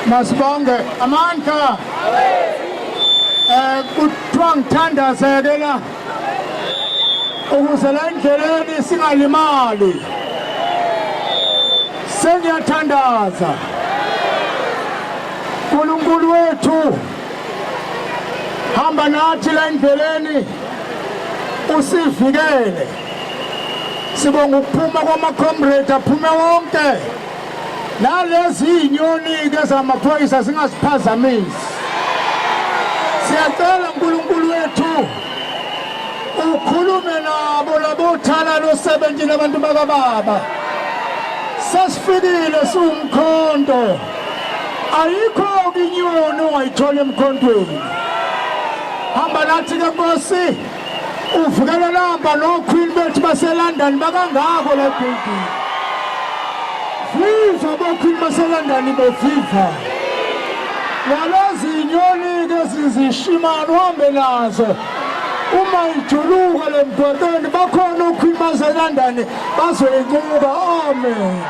Masibonge amandla. Kuthiwa ngithandazeke la ukuze la endleleni singalimali. Sengiyathandaza. Nkulunkulu wethu hamba nathi la endleleni usivikele. Sibonga ukuphuma kwama-comrade aphume wonke. Nalezi izinyoni-ke zamaphoyisa zingasiphazamisi. Siyacela uNkulunkulu wethu ukhulume nabo labothala lo-17 abantu bakababa. Sesifikile siwumkhonto. Ayikho-ke inyoni ongayithola emkhontweni. Hamba nathi-ke Nkosi. Uvikele lamba nokhwini bethu baseLondon bakangako la ebhilidini. Viva bokhwini baseLondon boviva. Nalezi nyoni-ke zizishimane uhambe nazo. Uma ijuluka le mgwaqeni bakhona okhwini baseLondon bazoyinquba. Amen.